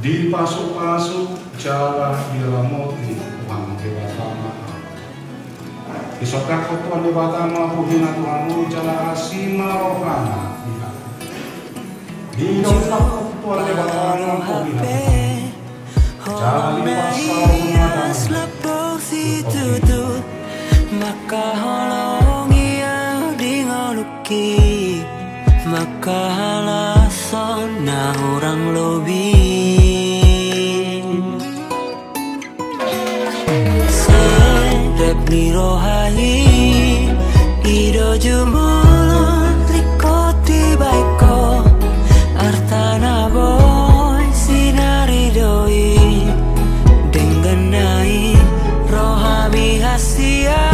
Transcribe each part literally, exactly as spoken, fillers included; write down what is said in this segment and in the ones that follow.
Dipasupasu jala diramoti Tuhan Debata ma. Disondangkon Tuhan Debata ma puji ni rohamu jala asi ma rohana. Didongkon Tuhan Debata ma puji ni rohamu. Jala dipasaup ma damai. Mangkaholongi au di ngolungki, mangkahalashon na hurang lobi. Serep ni roha i, i do jumolo ringkot dibahen ho, arta na boi sinari do i. Denggan na i rohami hasian.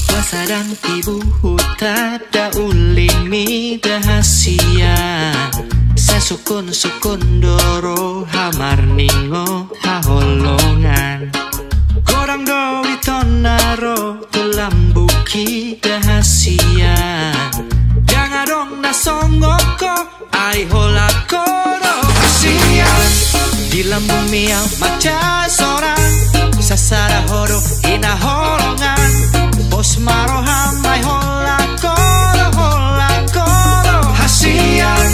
Pasadang tibu huta da ulingmi da hasian. Sasukun-sukun do roha marningot haholongan. Godang do i tona ro tu lambungki da hasian. Ndang adong na songon ho, ai holan ho do hasian. Di lambungmi au mansai sorang, sasada ho do hinaholongan. Pos ma roham ai holan ho do, holan ho do hasian.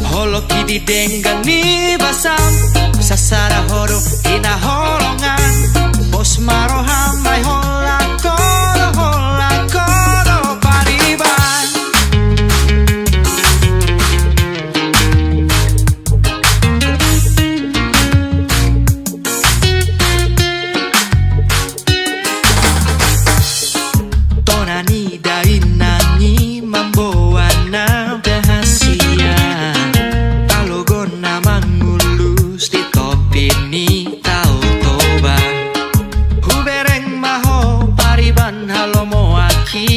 Holongki di denggan ni basam, sasada ho do hinaholongan. Pos ma roham ai holan ho do, holan ho do pariban. Tona ni dainang i mamboan au da hasian. Talogon na mangulus di topi ni Tao Toba. Hubereng ma ho pariban halomoanki.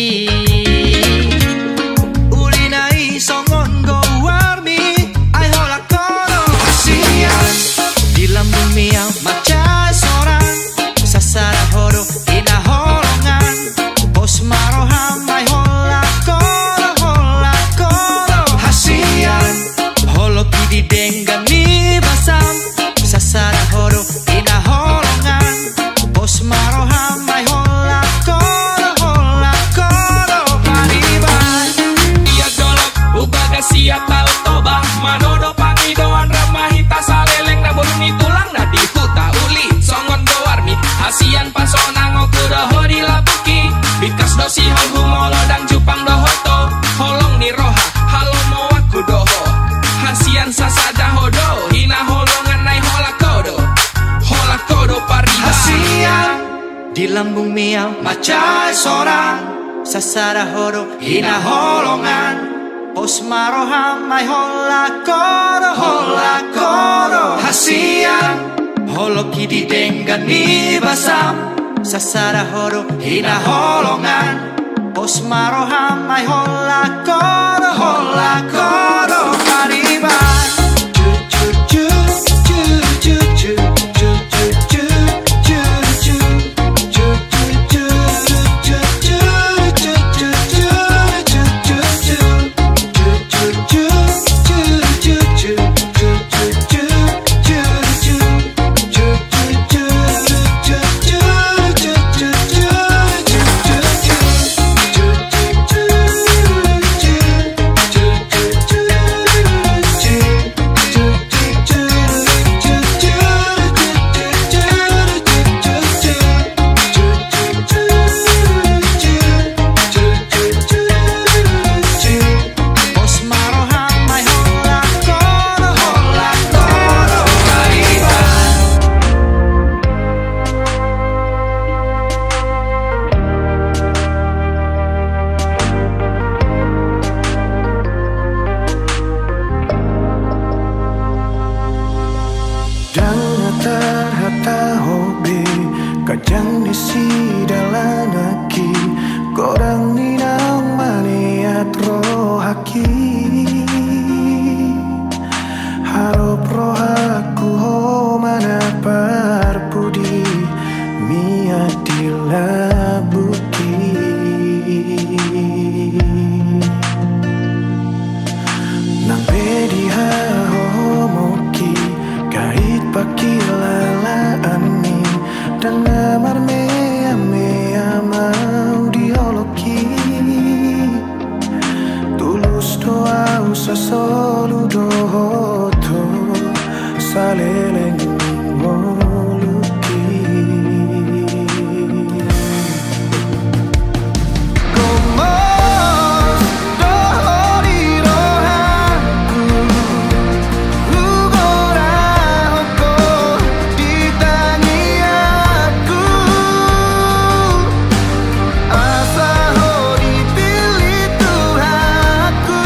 Uli na i songon goarmi, ai holan ho do hasian. Di lambungmi au mansai sorang, sasada ho do hinaholongan. Pos ma roham ai holan ho do, holan ho do hasian. Holongki di denggan ni basam, sasada ho do hinaholongan. Pos ma roham ai holan ho do, holan ho do pariban. Ia dolok ubagas ia Tao Toba, manodo pangidoan rap ma hita saleleng na bolu ni tulang na di huta uli. Songon goarmi hasian, pasonangonku do ho di lambungki. Bingkas do sihol humolo, ndang jumpang dohot ho. Holong ni roha halomoanku do ho. Hasian sasada ho do hinaholongan, ai holan ho do, holan ho do pariban. Hasian. Di lambungmi au mansai sorang, sasada ho do hinaholongan. Pos ma roham ai holan ho do, holan ho do hasian. Holong i di denggan ni basam, sasada ho do hinaholongan. Pos ma roham ai holan ho do, holan ho do pariban. Ndang na tarhatahon be ganjang ni sidalananki, godang ni naung maneat rohangki. Harop rohangku ho ma na parpudi mian di lambungki. Nang pe di hahohomongki, gait pangkilalaanmi, ndang na marmeamea ma au di holongki. Tulus do au sasolu dohot ho, saleleng ngolungki. Gomos do ho di rohangku, hugorahon ho di tangiangku, asa ho dipillit Tuhanku.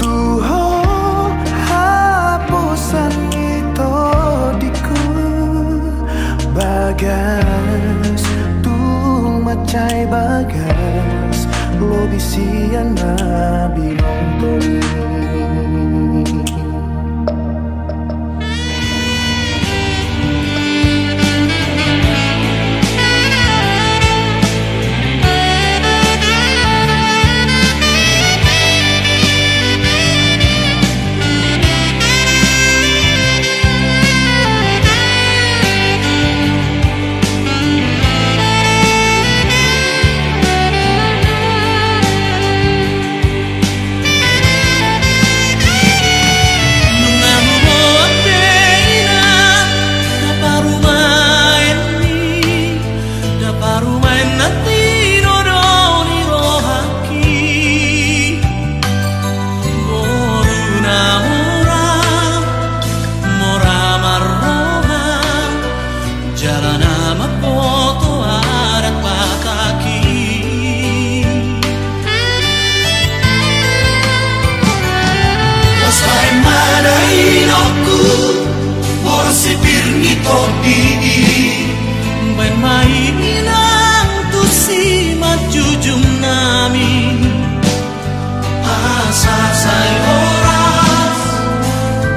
Tu ho haposan ni tondingku, bagas tung mansai bagas, lobi sian na binongtong i. Nunga huboan be inang na parumaenmi, na parumaen na tinodo ni rohangki. Boru na mora, mora marroha, jala na mamboto adat Batak i. Pos baen ma da inongku, boru sipir ni tondi i. Baen ma i inang tu simanjujungnami. Asa sai horas,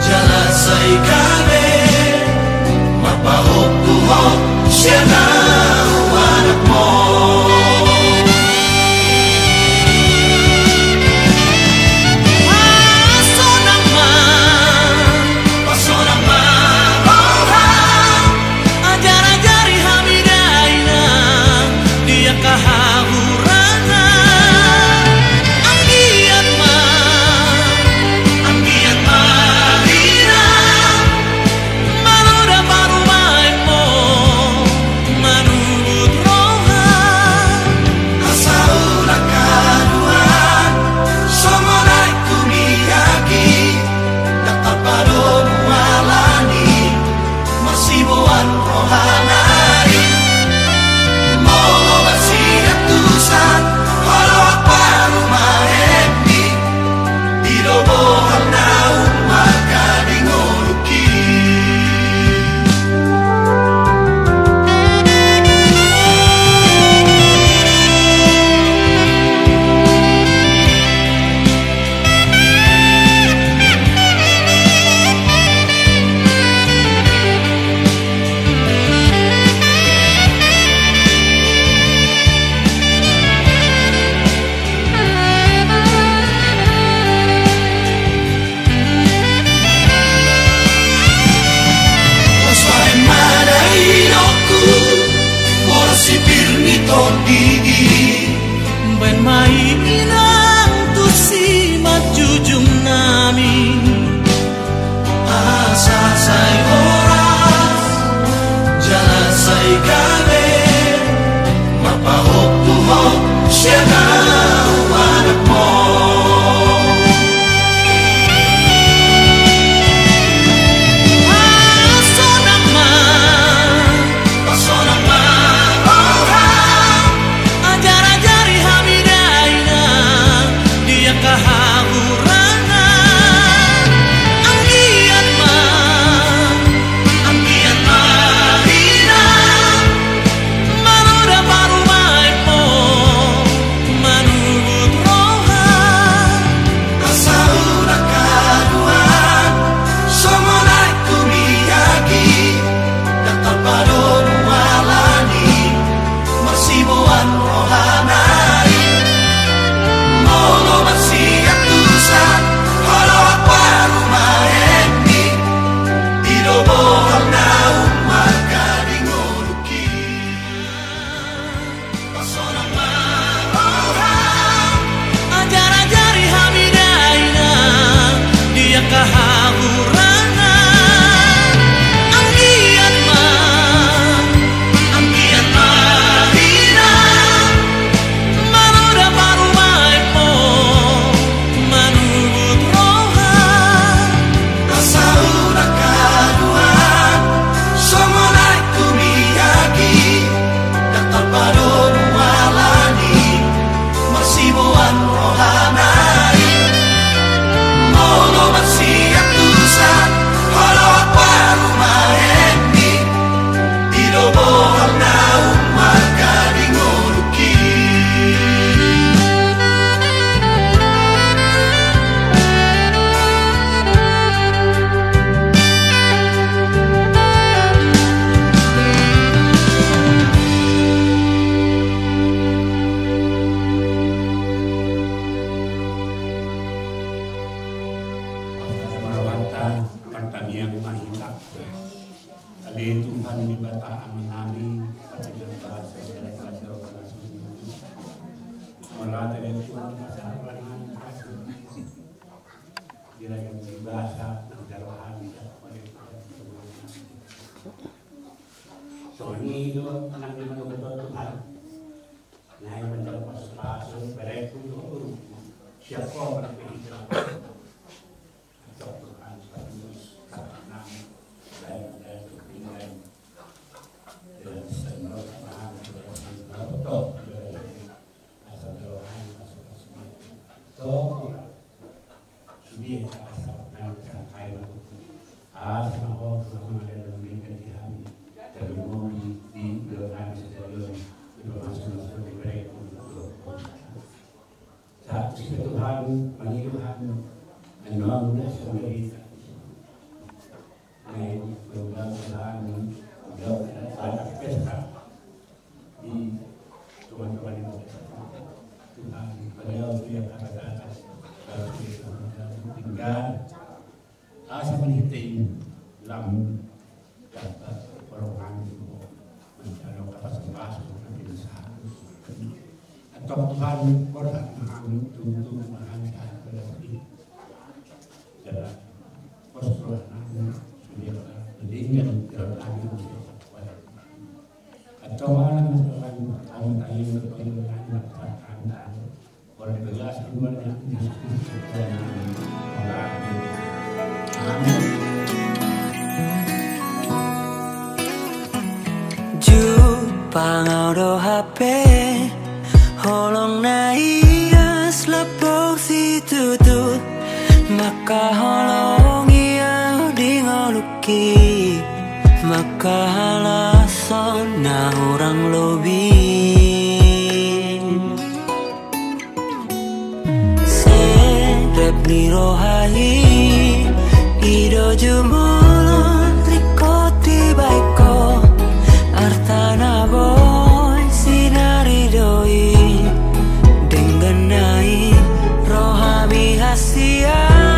jala sai gabe, marpahompu ho sian na rohanakmu. Pasonang ma, pasonang ma roha, ajar-ajari hami da inang. Bata ami nami, pati nang basa, pati nang basa, pati nang basa. Mauliate ma di Tuhan, basa, pati nang basa. Di raja di basa, nang jalo hami, jalo hami. Songon i do nang di manogot Tuhan. Nai manjalo pasu-pasu, bereng tu dohot. Siap kau berpikir. Sahat tu Tuhan, mangido hami, annon na sendiri. Nai, mudah-mudahan Tuhan, mudah-mudahan banyak pesta di Tuhan, Tuhan, Tuhan, pada dia kata-kata, kalau kita tinggal, asa mangitai lam dapat perolongan itu. Mencari kata sebas, nanti bisa. Atau Tuhan, kau tak makan, tunggu makan saat berarti. Jalan. Kau sekolah nanti, dia akan mendingan jalan lagi. Atau malam, Tuhan, kau tak ingin bertemu dengan Tuhan. Jumpang au do hape holong na ias lambok situtu, mangkaholongi au di ngolungki, mangkahalashon na hurang lobi. Serep ni roha i, i do jumolo ringkot dibahen ho, arta na boi sinaridoi, denggan na i rohami hasian.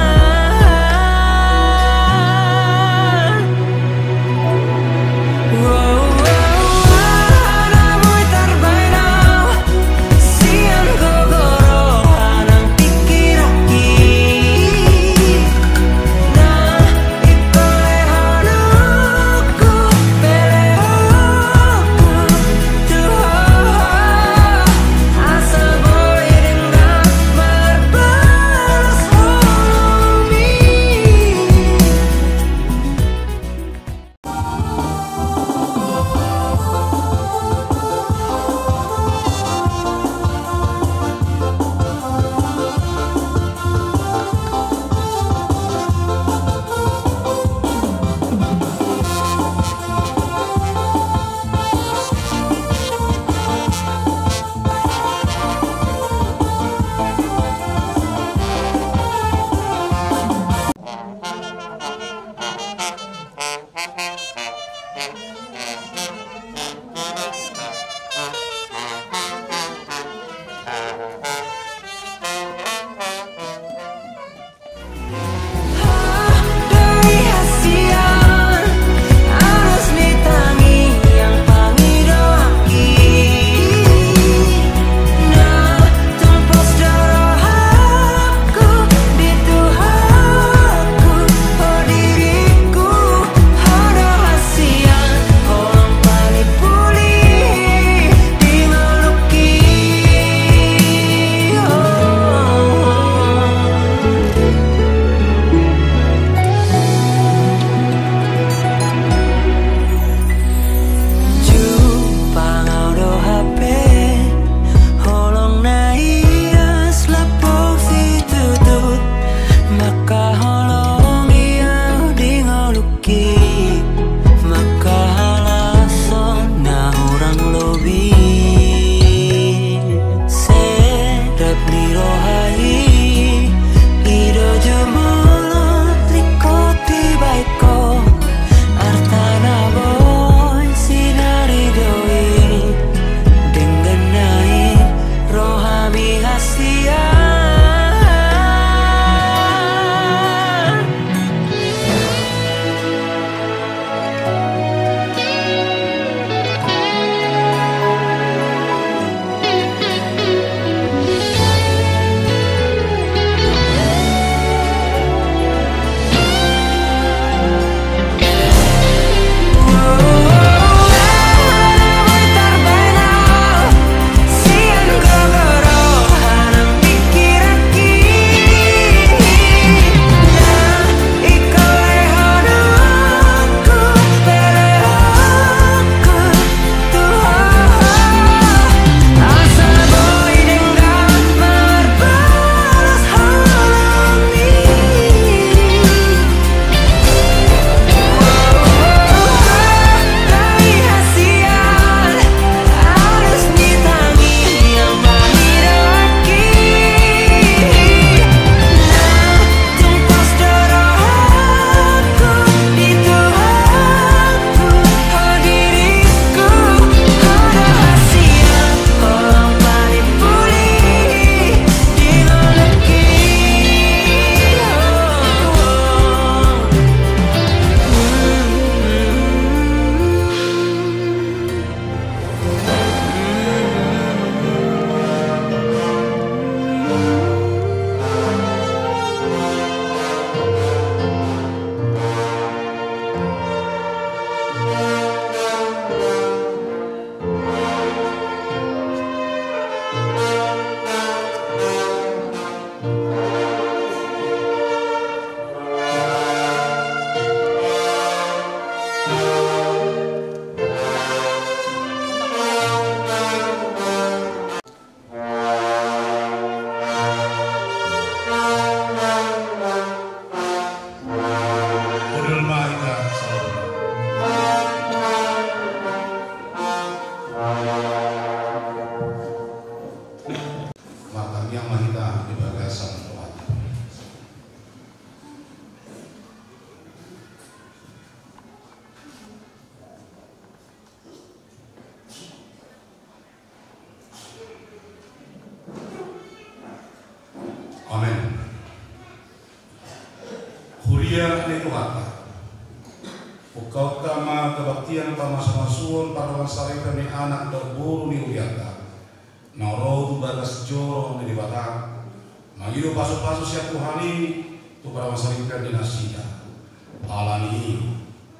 Amen. Huria ni Tuhanta, ungkapkon ma kebaktian pamasumasuon pardongansaripeon ni anak dohot boru ni hurianta na ro tu bagas joro ni Debata, mangido pasupasu sian Tuhan i tu pardongansaripeon ni nasida. Alani i,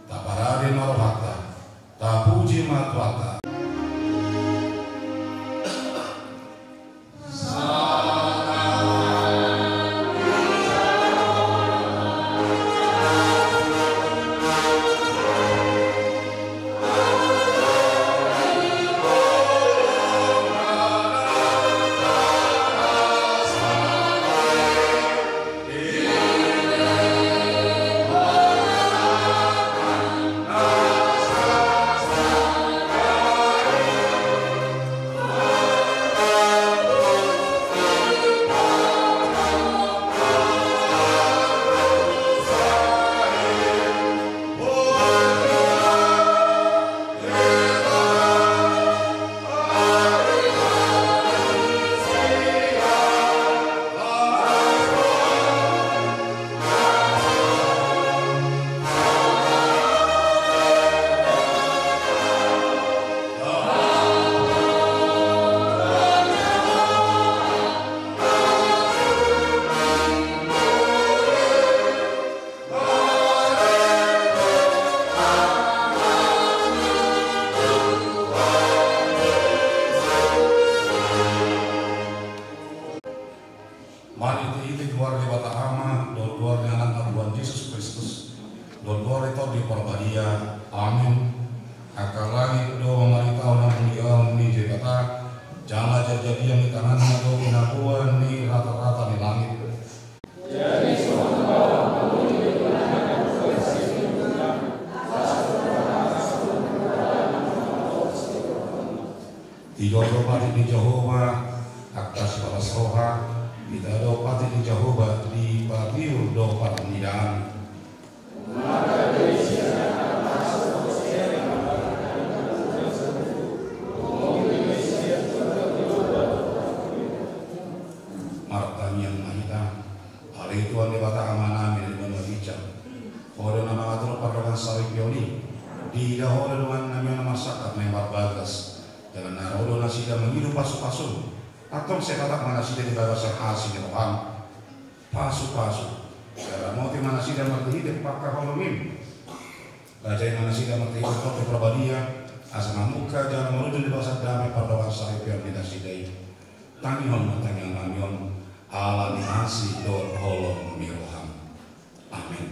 taparade ma rohanta, tapuji ma Tuhanta. Marhitehite goar ni Debata Ama, dohot goar ni Anakna Tuhan Jesus Kristus, dohot goar ni Tondi Parbadia. Amen. Angka langit do mamaritahon hamuliaon ni Debata, jala jatjat ma i di tanganna do pinaboa ni ratarata ni langit. Didok do patik ni Jahowa angka sipalas roha, didok do patik ni Jahowa di patiur do parnidaan. Martangiang ma hita. Ale Tuhan Debata Amanami na di banua ginjang, Ho do na mangatur pardongansaripeon i. Diida Ho do dongannami on na marsangkap na immarbagas, jala na ro do nasida mangido pasupasu. Antong sai patap ma nasida di bagasan asi ni roham. Pasupasu, jala ramoti ma nasida marhite pangkaholongim. Rajai ma nasida marhite Tondi Parbadia, asa mamungka jala marujung di bagasan dame pardongansaripeon ni nasida i. Tangihon ma tangiangnami on, ala ni asi dohot holong ni roham. Amen.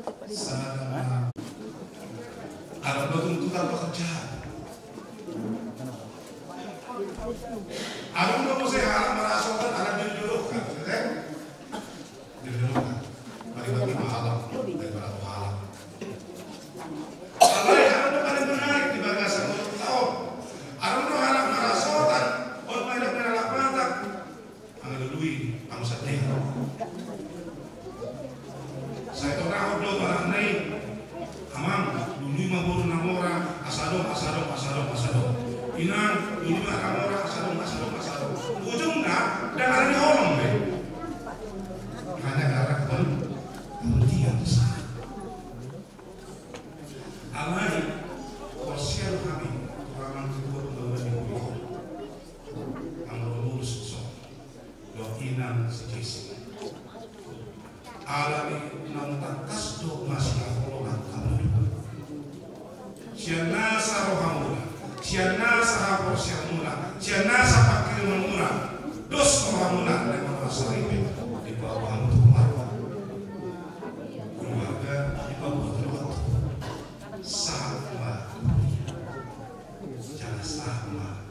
Sadar. Adong do tuntutan pekerjaan. Adong do muse halak marhasotan ala dijodohkan, ya kan? Dijodohkan. Bagi-bagi pahala daripada pahala. Alai adong do paling menarik di bagasan on. Adong do halak marhasotan, on main halak Batak. Mangalului hamu sandiri. Sai torang do barang nai. Amang, lului ma boru na mora, asa adong, asa adong, asa adong, asa adong. Inang, lului ma na mora, asa adong, asa adong, asa adong. Ujungna, ndang ada ni holong be. Hanya gara-gara pun, kemudian besar. Alai, porsian kami, kurang tiga puluh dua ribu. Anggo mulus so, dohot inang si Jesi. Alani naung tangkas do masihaholongan hamu. Sian nasa rohamuna, sian nasa haporseaonmuna, sian nasa pangkirimionmuna, dos rohamuna na mangasa ripe di parumaen tu marga. Keluarga di parumaen tu marga. Sahat ma. Jala sahat ma.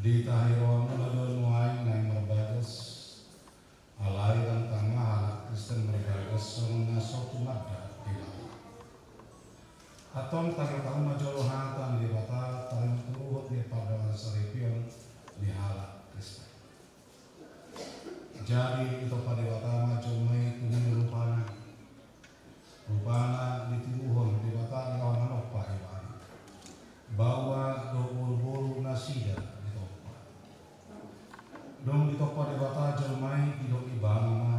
Ditahi rohamuna do nuaeng naeng marbagas, alai dang tama halak Kristen marbagas songon na so tumanda Debata. Antong taringot hamu ma jolo hata ni Debata taringot tu ruhut ni pardongansaripeon ni halak Kristen. Jadi ditompa Debata ma jolma i tu na nidok rupana. Rupana ditiruhon Debata laho manompa ibana. Baoa dohot boruboru nasida ditompa. Dung ditompa Debata jolma i, didok ibana ma,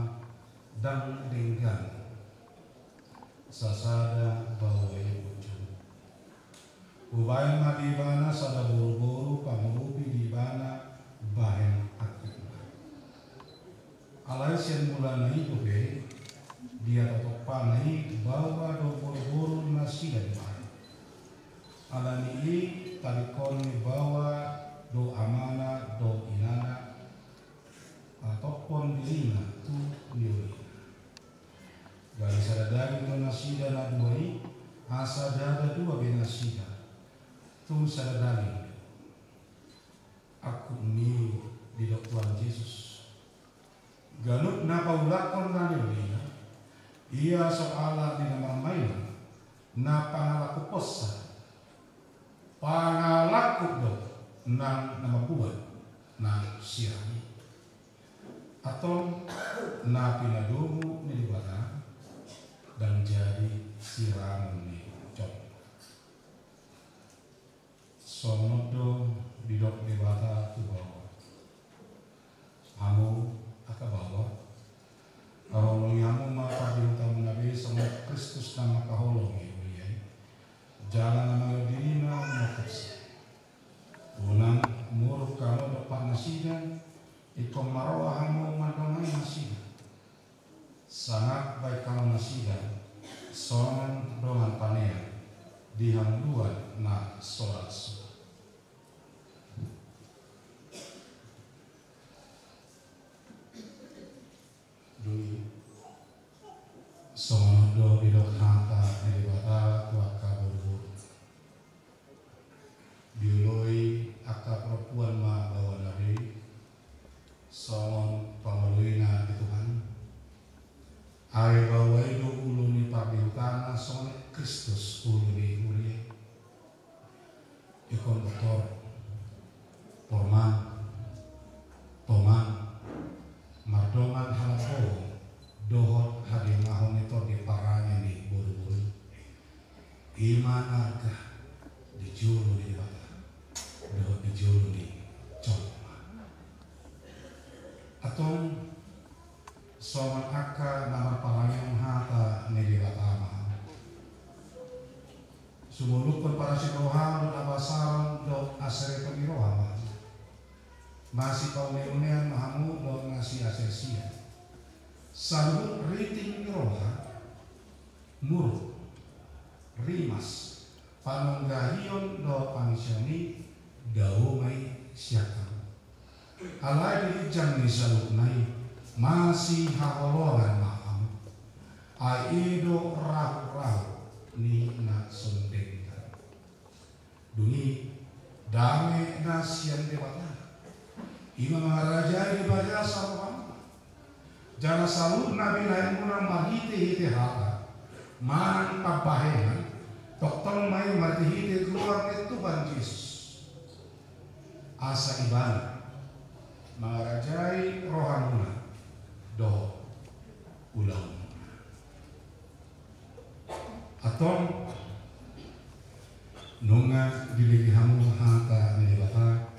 dang denggan sasada baoa i punjung. Hubahen ma di ibana sada boruboru pangurupi di ibana bahen angkupna. Alai sian mulana i dope, dia tatompana i baoa dohot boruboru nasida dibahen. Alani i tadingkon ni baoa dohot amana dohot inana, tatompon dirina tu niolina. Gabe sada daging do nasida na dua i, asa ndada dua be nasida, tung sada daging do. Angkup ni didok Tuhan Jesus. Ganup na paulakhon na niolina, ia so ala ni na marmain, na pangalangkuponsa, pangalangkup do nang na mambuat na sirang i. Antong na pinadomu ni Debata, dang jadi sirangon ni jolma. Songon on do didok Debata tu baoa. Hamu angka baoa, haholongi hamu ma pardihutamuna be songon Kristus na mangkaholongi huria i, jala na mangido dirina marhata. Unang muruk hamu dompak nasida, ingkon marroha hamu mandongani nasida. Sangap bahen hamu nasida songon dongan panean di hangoluan na so ra suda. Dung i, songon on do didok hata ni Debata tu angka boruboru. Dioloi angka parompuan ma baoana be songon pangoloina di Tuhan. Ai baoa i do ulu ni pardihutana, songon Kristus ulu ni huria. Ingkon botor, porman, toman, mardongan halangkohon dohot hadengahon ni Tondi Parangin ni boruboru. I ma na arga di jolo ni Debata dohot di jolo ni jolma. Antong songon angka na marparange hata ni Debata ma. Sumolukkon parasiroha dohot habasaron dohot haseriton ni roha ma. Masipauneaunean ma hamu dohot na siaseasian. Saluhut riting ni roha, muruk, rimas, panunggahion dohot pangisehon i, dao ma i sian hamu. Alai di ginjang ni saluhutna i, masihaholongan ma hamu. Ai i do rahurahu ni na so denggan. Dung i, dame na sian Debata, i ma mangarajai di bagasan rohamuna. Jala saluhut na binahenmuna marhitehite hata manang pambahenan, tongtong ma i marhitehite goar ni Tuhan Jesus. Asa Ibana mangarajai rohamuna dohot ulaonmuna. Antong, nunga dilehon hamu hata ni Debata,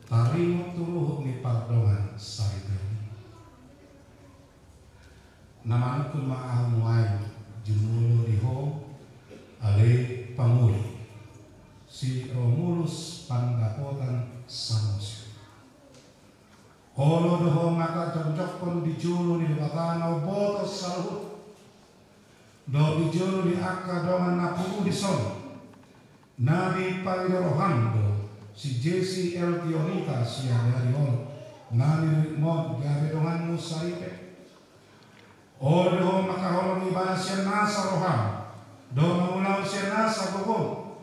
taringot tu ruhut ni pardongansaripeon. Na manungkun ma ahu nuaeng jumolo di ho, ale pangoli, si Romulus Pandapotan Samosir. Olo do ho mangkajongjongkon di jolo ni Debata na umboto saluhut, dohot di jolo ni angka dongan na pungu dison, na dipangido roham do si Jesi Eltionita sian ari on, na nirikmon gabe donganmu saripe. Olo do ho mangkaholongi ibana sian nasa roham, dohot mangulahon sian nasa gogom,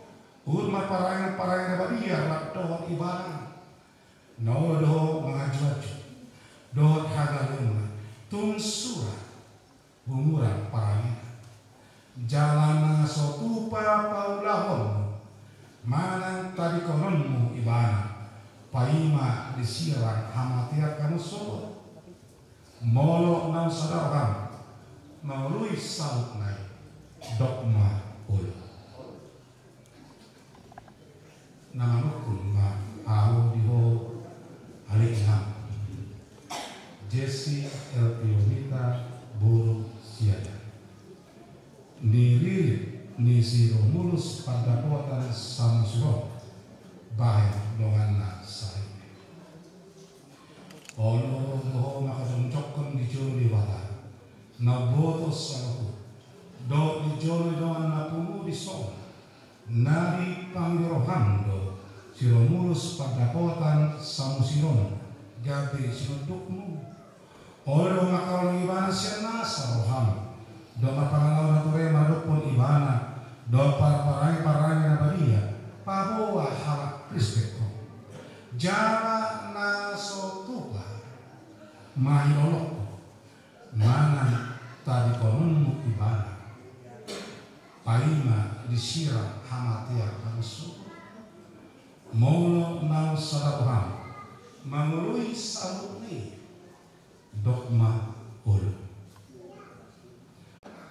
huhut marparange-parange na badia rap dohot ibana. Na olo do ho mangajuaju dohot hagaleonna, tung sura gumurang parangena. Jala na so tupa paulahonmu manang tadingkononmu ibana, paima disirang hamatean hamu sogot. Molo naung sada roham mangoloi sautna i, dok ma olo. Na manungkun ma ahu di ho, ale inang Jesi Elpionita boru Siada, ni ririt ni si Romulus Pandapotan Samosir on, bahen donganna sahali. Olo do ho mangajongjongkon di jolo ni Debata na umboto saluhut, dohot di jolo ni dongan na pungu dison, na dipangido roham do si Romulus Pandapotan Samosir on gabe sinondukmu. Olo do mangkaholongi ibana sian nasa roham, dohot marpangalaho na ture maradophon ibana, dohot parparange-parange na badia, paboa halak Kristen ho. Jala na so tupa mangoloi holong manang tadingkononmu ibana, paima disirang hamatean hamu sogot. Molo naung sada roham mangoloi sautna i, dok ma olo.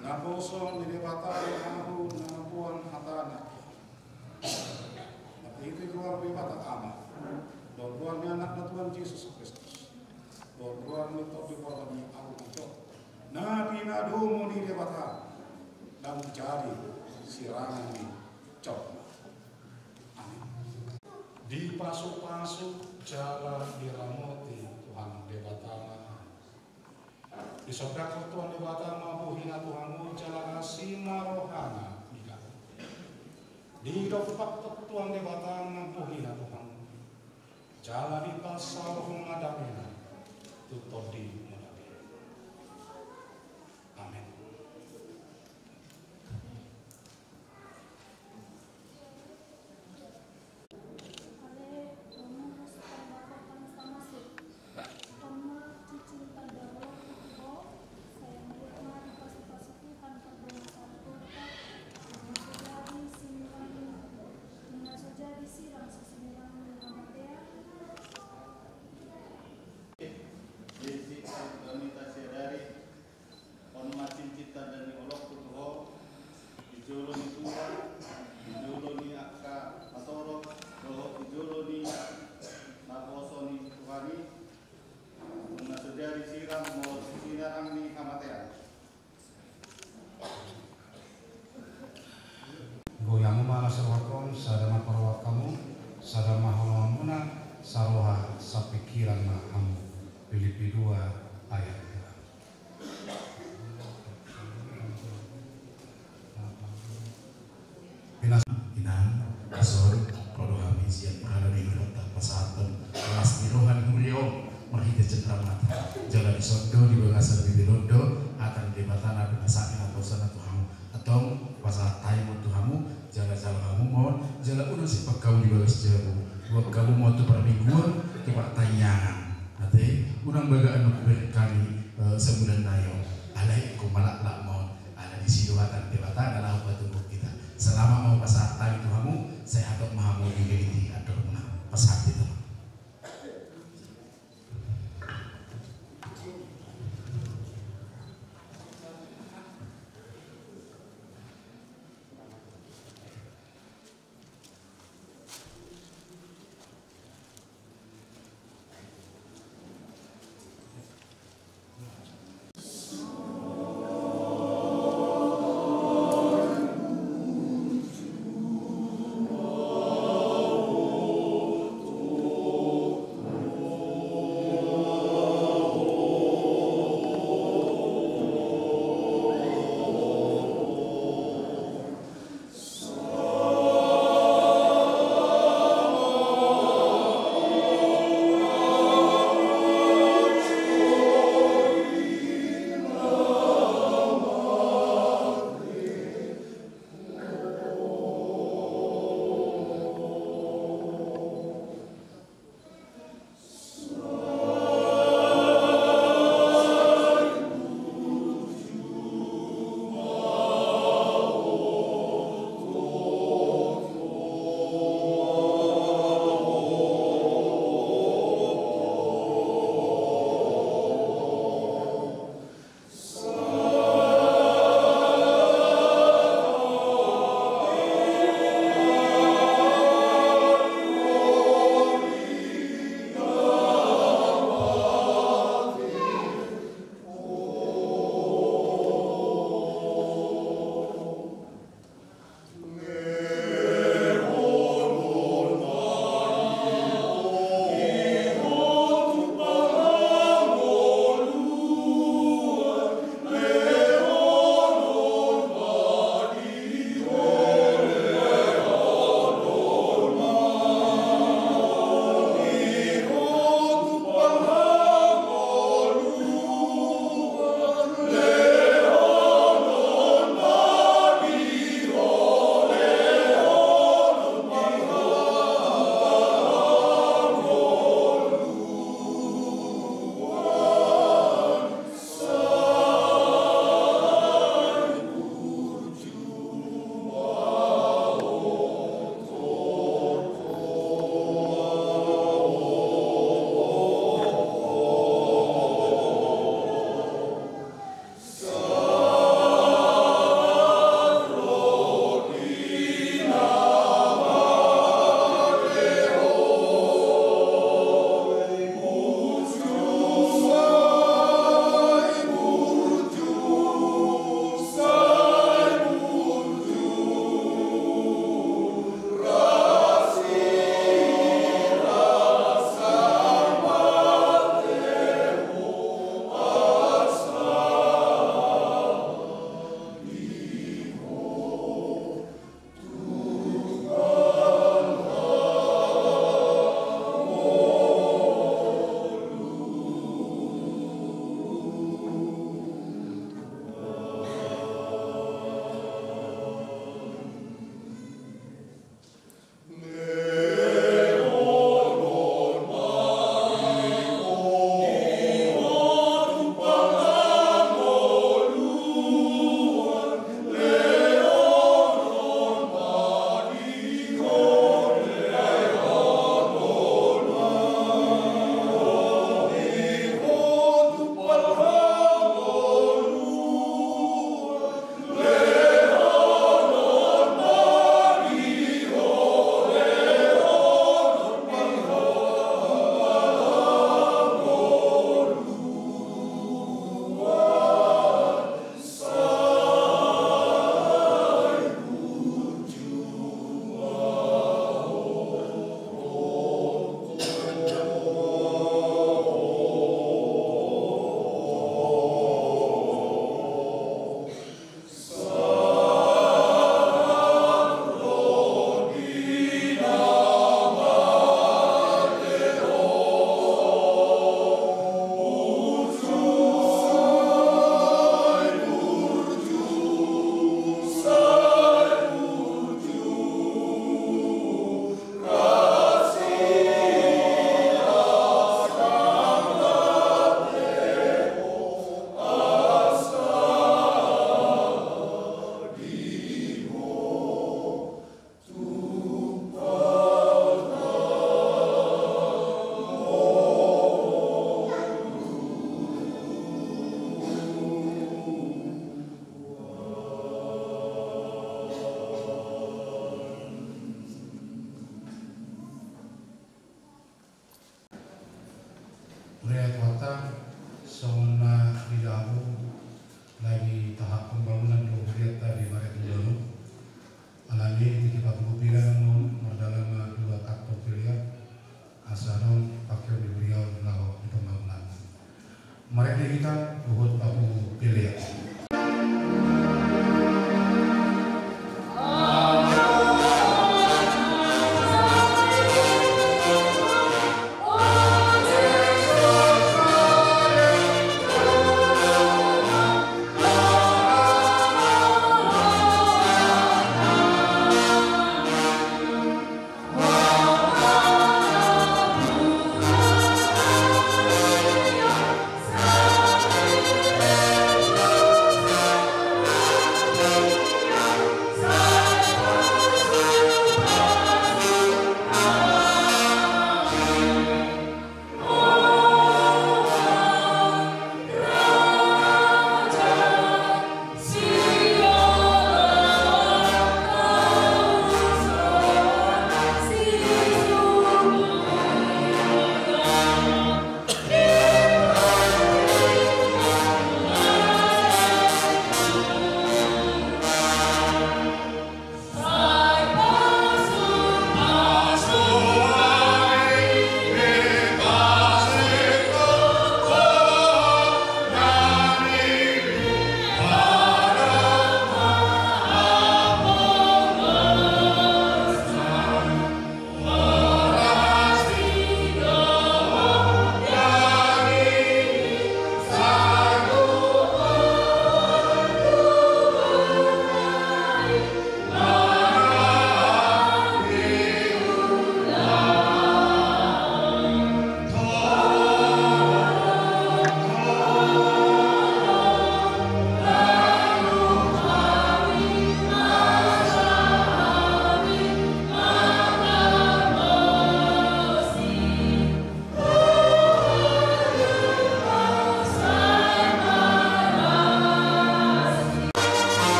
Naposo ni Debata do ahu na mamboan hatana. Marhite goar ni Debata Ama, dohot goar ni Anakna Tuhan Jesus Kristus, dohot goar ni Tondi Porbadia, ahu na ijou, na pinadomu ni Debata, naung jadi sirangan ni jolma. Amin. Dipasupasu jala diramoti Tuhan Debata ma. Disondangkon Tuhan Debata ma bohina tu hamu jala asi ma rohana di hamu. Didompakkon Tuhan Debata ma bohina tu hamu jala dipasaorhon ma damena tu tondimuna be. Amin. Ale Romulus Pandapotan Samosir, on ma cincin tanda holongku tu ho, sai anggiat ma dipasupasu Tuhan pardongansahononta, nunga so jadi sinirang, nunga so jadi sirang sisirang ni hamatean. Jesi Elpionita Siada, on ma cincin tanda ni holongku tu ho, di jolo ni tua, di jolo ni angka na torop, dohot di jolo ni naposo ni Tuhan i, nunga so jadi sirang molo sinirang ni hamatean. Gohi hamu ma na saroha on, sada ma parrohahon hamu, sada ma holonganmuna, saroha sapingkiran ma hamu. Pilippi dua ayat dua. Inang, asa ro do hami sian pangalaho ni hulahulanta pasahathon las ni roha ni huria on marhite cenderamata. Jala dison do di bagasan bibir on do hata ni Debata na pinasahat ni naposona tu hamu. Antong pasahat hami ma tu hamu, jala jalo hamu ma on, jala unang simpang hamu di bagas jabu. Boan hamu ma on tu parmingguon, tu partangiangan. Ate, unang baga annon hubereng hami, eh, sabulan nai on. Alai ingkon malaklak ma on. Ala disi do hata ni Debata na laho patugihon hita. Selamat ma pasahat hami tu hamu, sehat ma hamu di bege ni andormuna. Pasahat hita ma.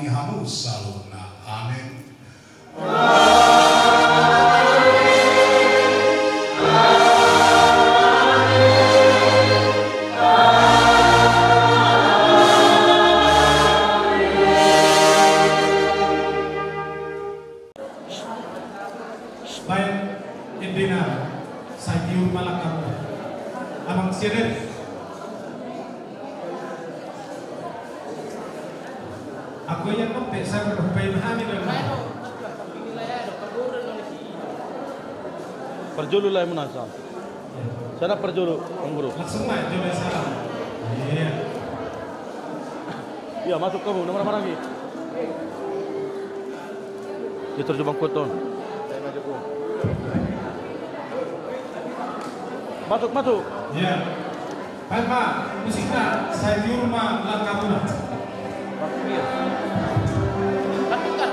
hamu saluhutna. Amen. Baen endena, sai tiur ma langkamu. Amang Siaden. Aku ia dope, sai dope, baen hami do. Parjolo lae muna sa. Sana parjolo, Amang Guru. Langsung ma jolo salam. Iya. Iya, masuk kamu, nomor mana lagi? Dia terjebak kotor. Masuk, masuk. Iya. Baik, Pak. Musiknya, saya di rumah, langkamu. Tapi kan,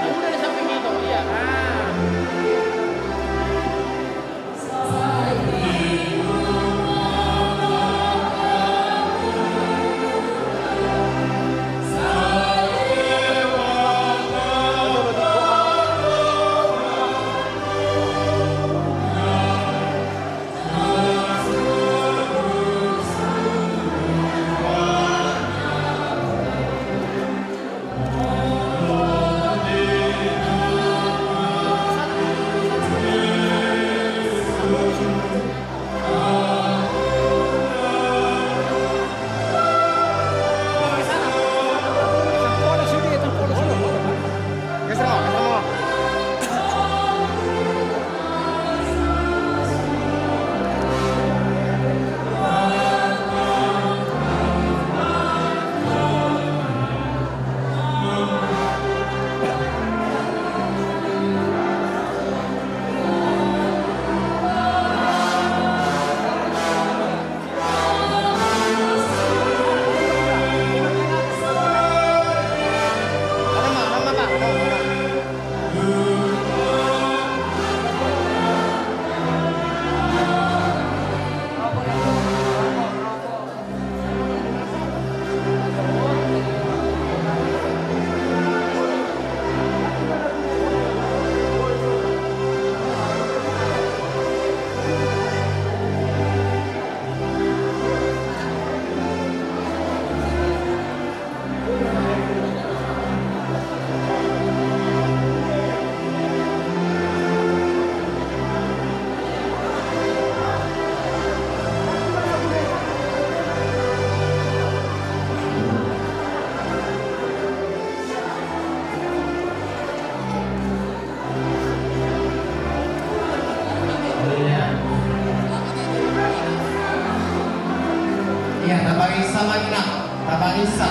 udah di samping itu, iya. Ah. Iya, tapariksa ma, Nak. Tapariksa.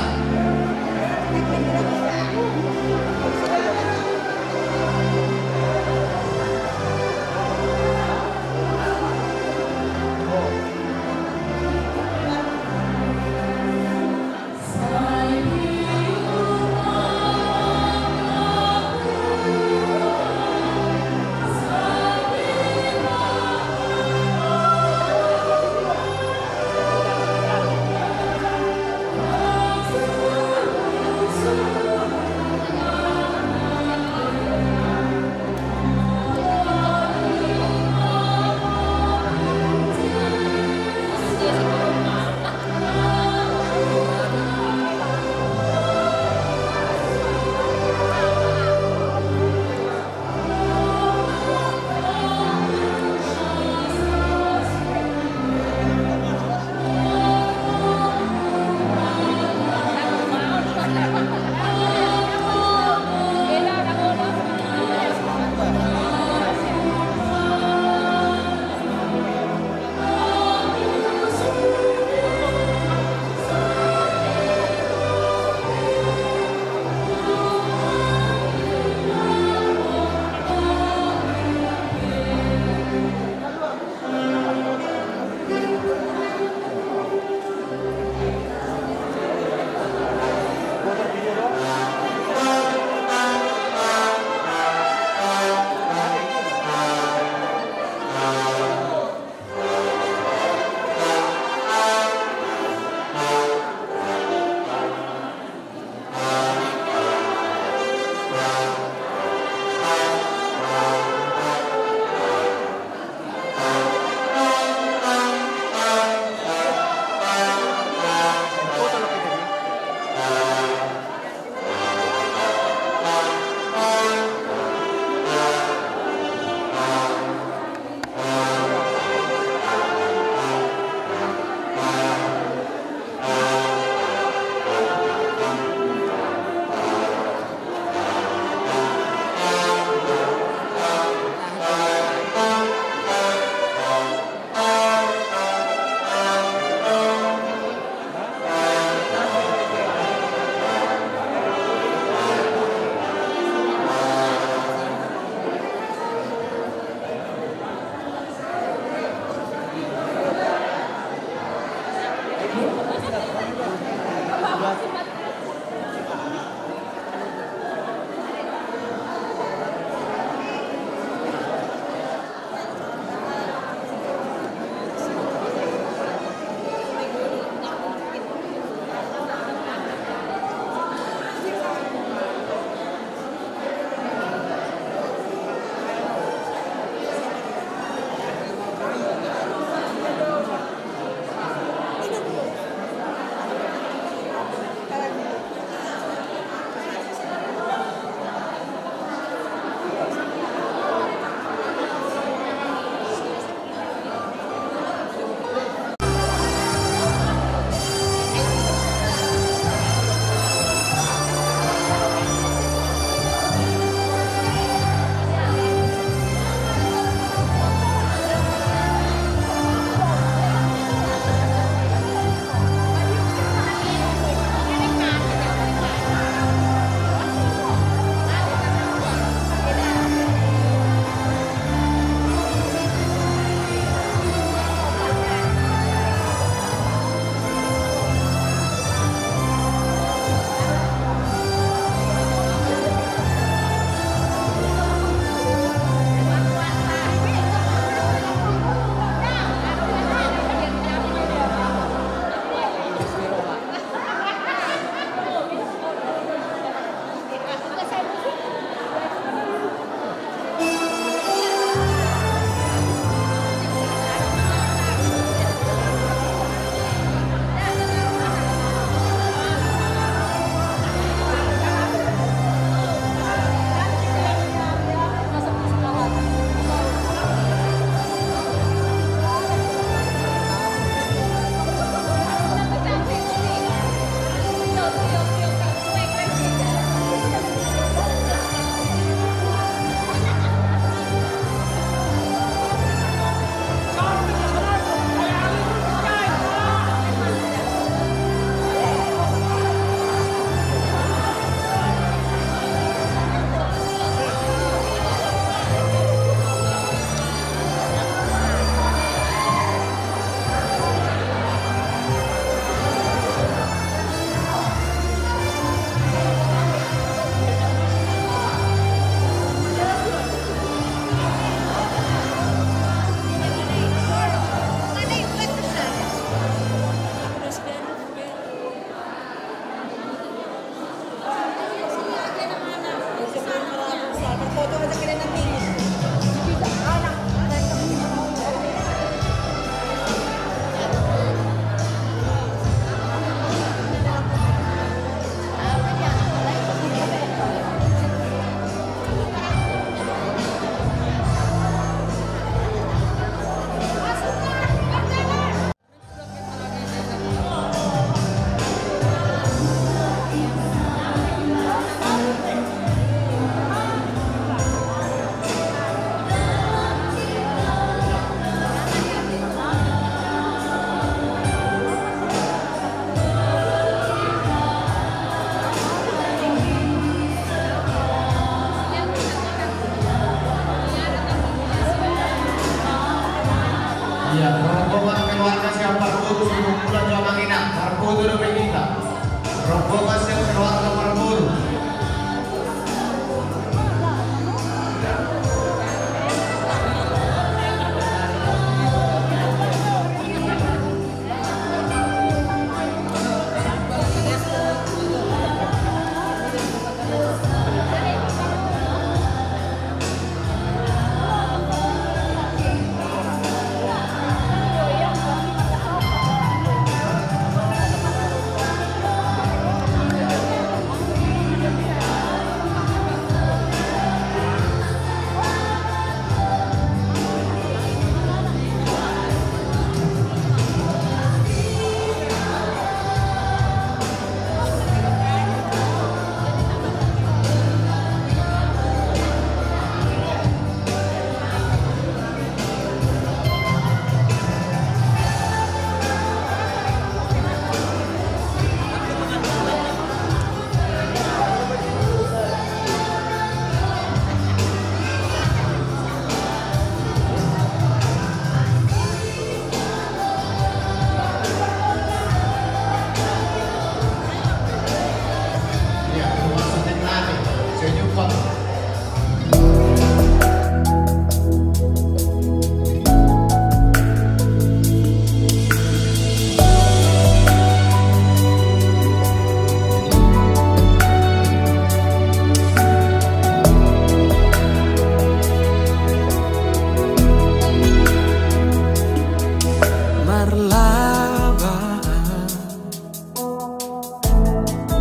Marlaba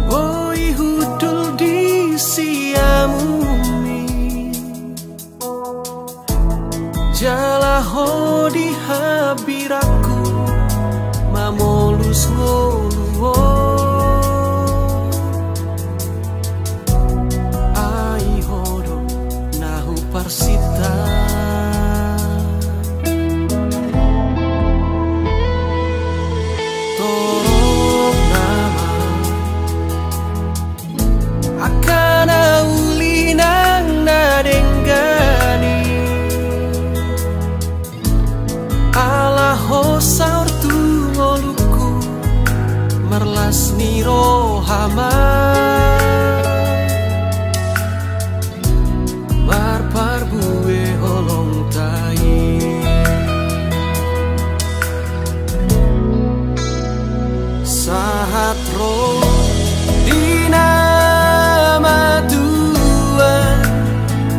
boi hundul di siamun i, jala ho di hambirangku mamolus ngolu on. Ai ho do na huparsinta. Torop nama angka na uli nang na denggan i, ala ho saur tu ngolungku marlas ni roha ma marparbue holongta i. Sahat ro di na matua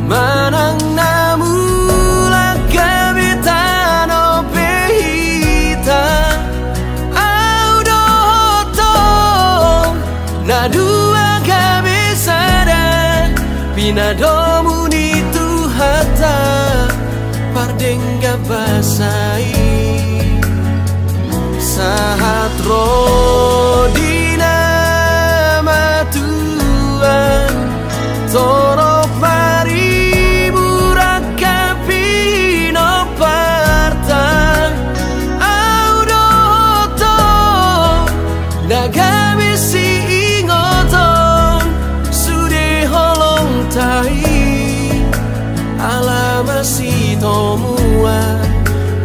manang na mulak gabe tano pe hita, au dohot ho na dua gabe sada, pinadomu ni Tuhanta pardenggan basa i. Sahat ro di na matua torop maribur angka pinomparta, au dohot ho na gabe siingoton sude holongta i. Ala masitomuan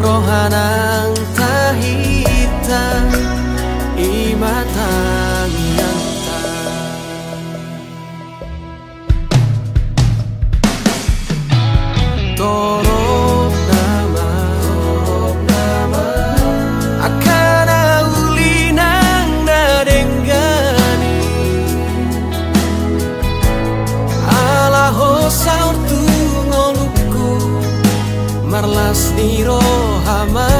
roha nang tahinta i ma tangiangta. Torop nama angka na uli nang na denggan i, ala ho saur tu ngolungku marlas ni roha ma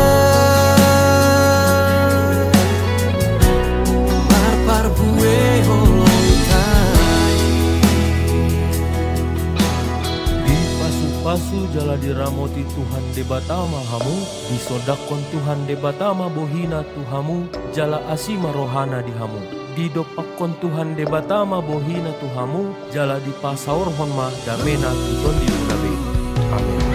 marparbue holongta i. Dipasupasu jala diramoti Tuhan Debata ma hamu, disondangkon Tuhan Debata ma bohina tu hamu, jala asi ma rohana di hamu. Didompakkon Tuhan Debata ma bohina tu hamu, jala dipasaorhon ma damena tu tondimuna be. Amen.